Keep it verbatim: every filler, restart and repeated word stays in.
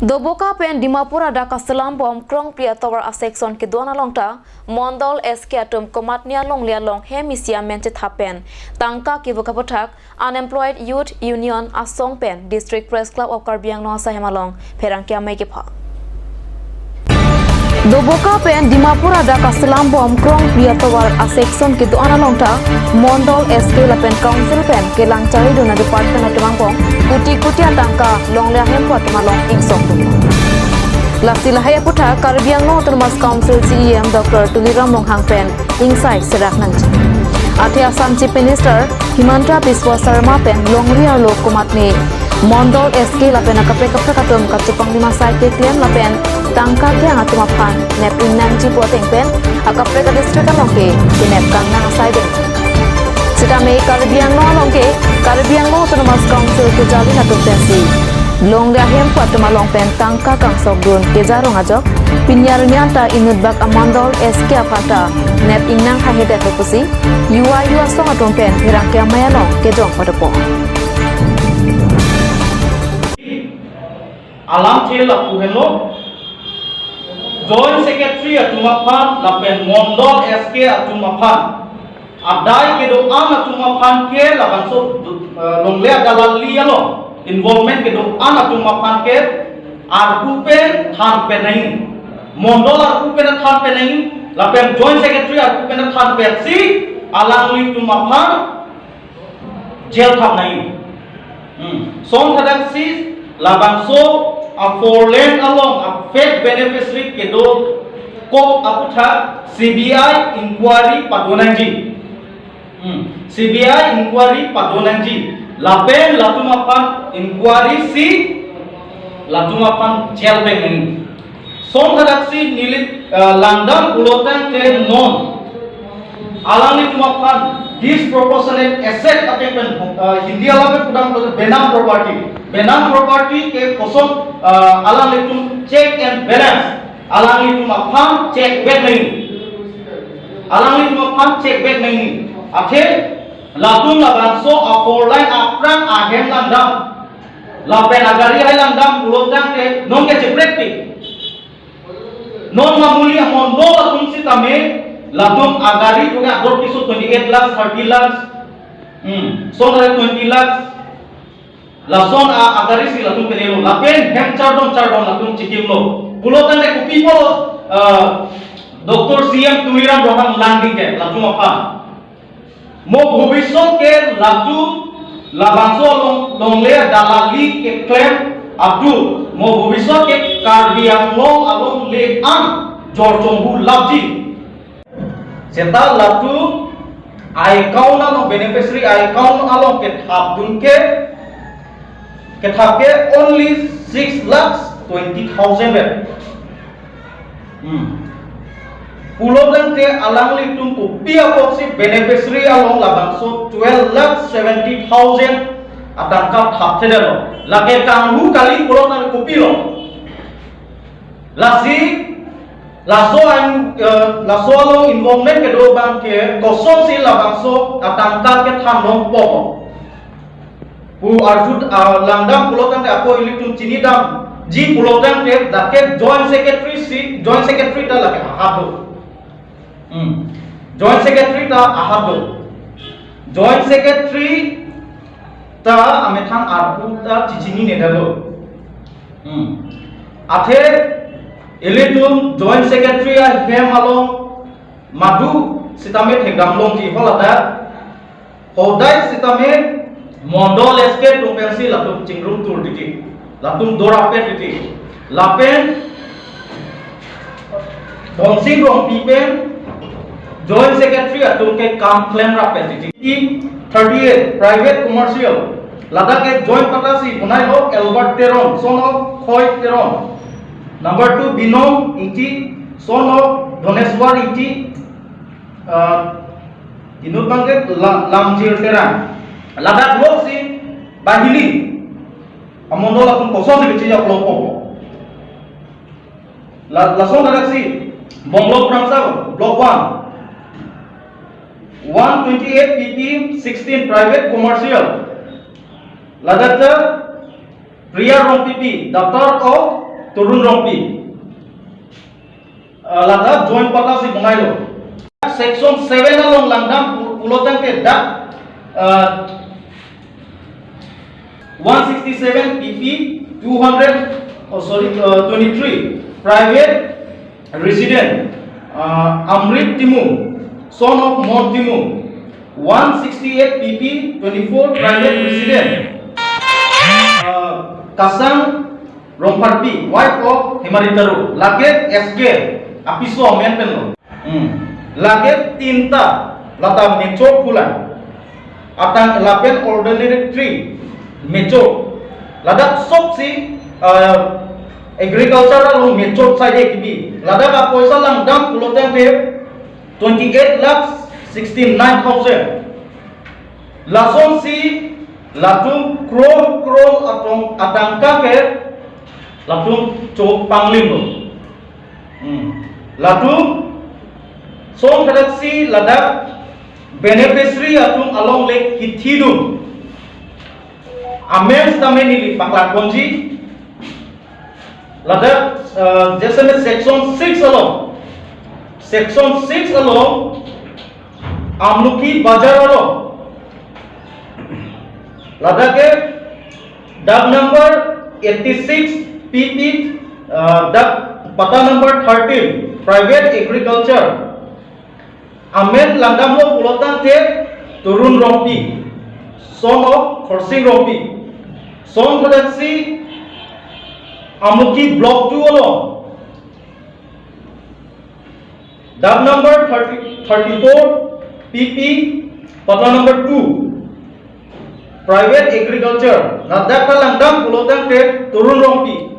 Doboka pen Dimapur adak kaselam bom krongpli atovar a-section kedo-an along ta Mondol S K atum komatne alongle along hem isi amen chethap pen tangka kevok aputhak Unemployed Youth Union asong pen District Press Club of Karbi Anglong asaihem along pherangke amei kepha. Doboka pen Dimapur adak kaselam bom krongpli atovar a-section kedo-an along ta Mondol S K lapen Council pen kelang charidun a-department atum angbong kuti kuti atangka longle ahemphu atum along ingsokdun. Lasi lahai aputhak Karbi Anglong Autonomous Council C E M Doctor Tuliram Ronghang pen ingsai serak nangji. Athe Assam Chief Minister Himanta Biswa Sarma pen longri arlo komatne Mondol S K lapen akaprek kaprek atum kachepanglim asai keklem lapen tangka kehang atum aphan nep ingnangji pu ateng pen akaprek a-district along ke kenep kangnang asai deng. Sitame Karbi Anglong along ke Karbi Anglong Autonomous Council kejalin atum pensi longle ahemphu atum along pen tangka kangsokdun keja rong ajok pini arni anta inutbak a-Mondol S K aphan ta nep ingnang haihedet pusi U I U asong atum pen pherangke amei along kejong padopo. Alamthe lapu henlo, Joint Secretary atum aphan lapen Mondol S K atum aphan adai kedo-an atum aphan ke labangso, eh, longle adalali along involvement kedo-an atum aphan ke arpu pen than pen nangji, Mondol arpu pen than pen nangji, lapen Joint Secretary arpu pen than pensi alanglitum aphan jail thap nangji. Hmm. Song thadaksi labangso a-four lane along a-fake beneficiary kedokok aputhak C B I inquiry pado nangji. Hmm. C B I inquiry pado nangji. Lapen latum aphan inquiry si latum aphan jail pen nangji. Song thadaksi neli, eh, langdam pulotangte non alanglitum aphan disproportionate asset atum pen, eh, Hindi alam pen pudam pulote benam property. Benam property ke koson, eh, alanglitum check and balance, alanglitum aphan check back nangji. Alanglitum aphan check back nangji. Athe latum labangso a-four lane aphrang ahem langdam, lapen agari hai langdam pulotangte non ke cheprekpik. Non mamuli a-Mondol atum sitame latum agari puke ador piso twenty-eight lakhs, thirty lakhs. Hmm. Song twenty lakhs. Lason a-, agari si latum penelo. Lapen hem chardom chardom latum chikimlo. Pulotangte kopi pulo, eh, Doctor C M Tuliram Ronghang langding ke latum aphan. Mo bhobishyot ke latum labangso long, longle dalali keklem atum, mo bhobishyot ke Karbi Anglong along le-an jorchonghu lapji. Seta latum account along, beneficiary account along kethapdun ke, kethap ke only six lakhs twenty thousand vet. Hmm. Pulotangte alanglitum kopi apotsi beneficiary along labangso twelve lakh seventy thousand atangka thapthedetlo. Lake kanghu kali pulotangte kopilo. Lasi, laso an, eh, laso along involvement kedo abang ke kosonsi labangso atangka kethan longpo. Pu arju, ah, langdam pulotangte ako ilitum chinidamji pulotangte dak ke Joint Secretary si, Joint Secretary ta lake ahat do. Hmm. Joint Secretary ta ahat do. Joint Secretary ta amethang arpu ta chichinine detlo. Hmm. Athe ilitum Joint Secretary ahem along madu sitame thekdam longji haladak. Hodai sitame Mondol S K atum pensi latum chingrum tur titi, latum dorap pen titi. Lapen Bonsing Rongpi pen Joint Secretary atum ke kam klemrap pen titi. Thirty-eight, private commercial. Ladak ke joint patta si bonailo Albert Teron, son of Khoi Teron. Number two, Binong Ingti, son of Dhoneswar Ingti. Ah, inut abang ke La-, Lamjir Terang. Ladak lok si bahili a-Mondol atum kosonsi kechejok longpo. La-, lason ladak si Bonglok Ramsar, Block one. One twenty-eight P P sixteen, private commercial. Ladak ta Priya Rongpipi, daughter of Torun Rongpi. Uh, ladak joint patta si bonai lo. Section seven along langdam pu-, pulo tangte dak, uh, one sixty-seven P P two hundred, oh sorry, uh, twenty-three, private resident, uh, Amrit Timung, son of Mon Timung, one sixty-eight P P twenty-four, private resident, uh, Kasang Rongpharpi, wife of Hemari Taro, lake S K apiso amen pen lo. Hmm. Lake tinta lata mechok pulang. Atang lapen ordinary tree mechok. Ladak soksi, uh, agriculture along mechok saide kibi. Ladak apoisa langdam pulo tangte twenty-eight lakh sixty-nine thousand. Lasonsi latum crore crore atong atangka ke latum chok panglim lo. Hmm. Latum song kadaksi ladak beneficiary atum along le kithidun. Amen sitame neli paklang ponji. Ladak, uh, jaise section six along. Section six along Amlukhi Bazar along. Ladak ke dak number eighty-six P P, uh, dak patta number thirteen, private agriculture. Amen langdamlo pulo tangte Torun Rongpi, son of Khorsing Rongpi. Song kadaksi Amlukhi Block two along. Dak number thirty, thirty-four P P, patta number two, private agriculture. Ladak ta langdam pulo tangte Torun Rongpi.